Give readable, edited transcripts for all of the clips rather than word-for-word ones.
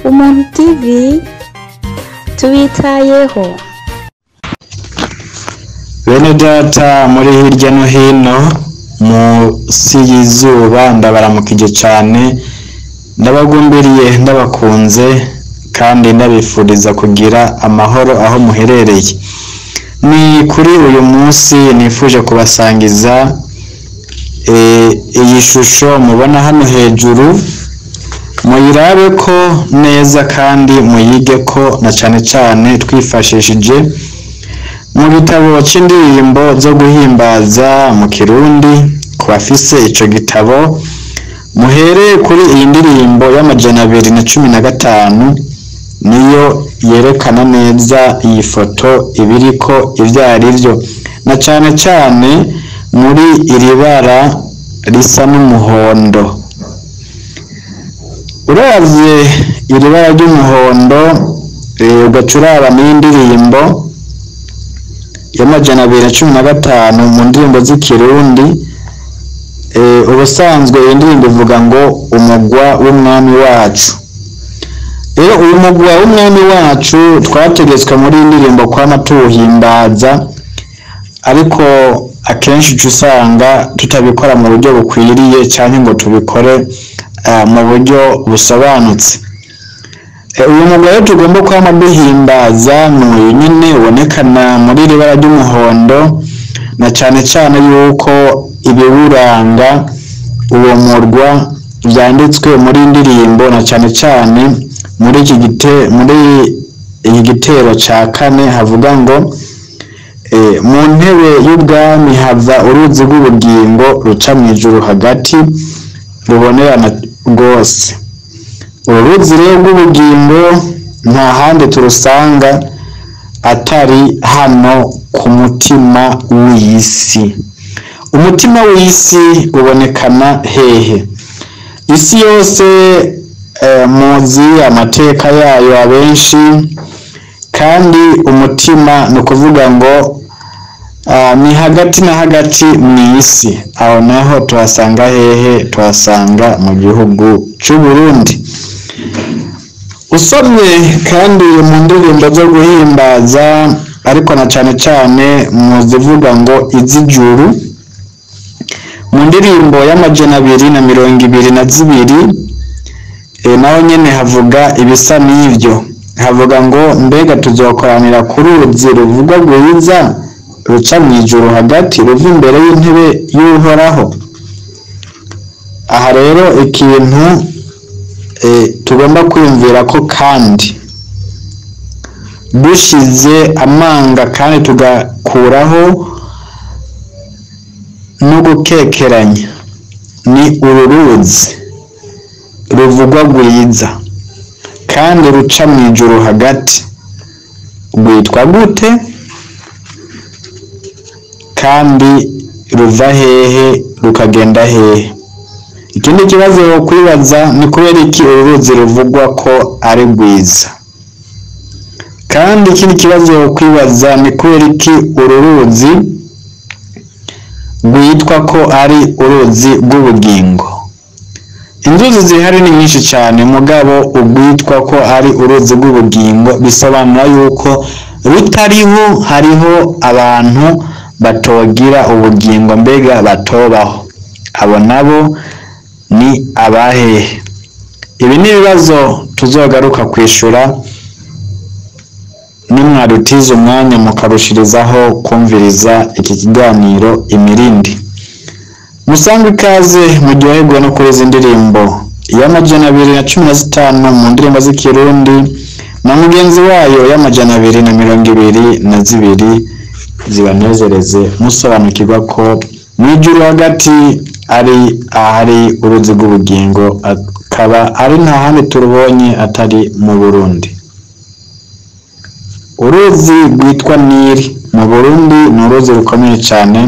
Umuntu TV tubitayeho. Bene data muri hirya no hino munsi y'izuba, ndabaramukije cyane, ndabagumbiriye, ndabakunze kandi ndabifuriza kugira amahoro aho muherereye. Ni kuri uyu munsi nifuje kubasangiza iyi shusho mubona hano hejuru, muyirabe ko neza kandi muyige ko na cyane cyane twifashishije mu gitabo c'indirimbo zo guhimbaza mu Kirundi. Ku bafise ico gitabo, muhere kuri iyi ndirimbo y'215, niyo yerekana neza iyi foto ibiriko ivyo arivyo, na cane cane muri iri bara risa n'umuhondo. Uravye iri bara ry'umuhondo, ugaca uraba n'iyi ndirimbo y'215 mu ndirimbo z'Ikirundi, ubusanzwe iyi ndirimbo ivuga ngo umugwa w'umwami wacu. Rero uyu mugwa w'umwami wacu twategetswe muri iyi ndirimbo kwama tuwuhimbaza, ariko akenshi uca usanga tutabikora mu buryo bukwiriye canke ngo tubikore mu buryo busobanutse. Uyu mugwa rero tugomba kwama duhimbaza ni uyu nyene ubonekana muri iri bara ry'umuhondo, na cane cane yuko ibiwuranga uwo murwa vyanditswe muri indirimbo, na cane cane muri iki gite muri iki gitero ca kane havuga ngo mu ntebe y'ubwami hava uruzi rw'ubugingo ruca mw'ijuru hagati rubonerana rwose. Uru ruzi rero rw'ubugingo nta handi turusanga atari hano ku mutima w'isi. Umutima w'isi ubonekana hehe? Isi yose muzi amateka yayo abenshi, kandi umutima ni ukuvuga ngo ni hagati na hagati mw'isi. Aho naho tuhasanga hehe? Tuhasanga mu gihugu c'u Burundi. Usomye kandi mu ndirimbo zo guhimbaza, ariko na cane cane mu zivuga ngo iz'ijuru, mu ndirimbo y'222, naho nyene havuga ibisa n'ivyo. Havuga ngo mbega tuzokoranira ku ruzi ruvugwa rwiza ruca mw'ijuru hagati ruva imbere y'intebe y'Uhoraho. Aha rero ikintu tugomba kwiyumvira ko kandi dushize amanga kandi tugakuraho no gukekeranya, ni uru ruzi ruvugwa rwiza kandi ruca mw'ijuru hagati rwitwa gute kandi ruva hehe rukagenda hehe? Ikindi kibazo wokwibaza ni kubera iki uru ruzi ruvugwa ko ari rwiza? Kandi ikindi kibazo wokwibaza ni kubera iki uru ruzi rwitwa ko ari uruzi rw'ubugingo? Inzuzi zihari ni nyinshi cyane, mugabo urwitwa ko ari uruzi rw'ubugingo bisobanura yuko rutariho hariho abantu batogira ubugingo, mbega batobaho. Abo nabo ni abahehe? Ibi ni ibibazo tuzogaruka kwishura nimwarutiza umwanya mukarushirizaho kumviriza iki kiganiro Imirindi. Musangwe ikaze muryoherwe no kuri izi ndirimbo y'215 mu ndirimbo z'Ikirundi na mugenzi wayo y'222, zibanezereze musobanukirwa ko mw'ijuru hagati ari ahari uruzi rw'ubugingo, akaba ari nta handi turubonye atari mu Burundi. Uruzi rwitwa Nili mu Burundi ni uruzi rukomeye cyane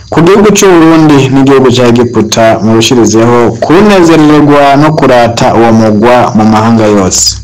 ku gihugu c'u Burundi n'igihugu ca Egiputa, murushirizeho kunezererwa no kurata uwo mugwa mu mahanga yose.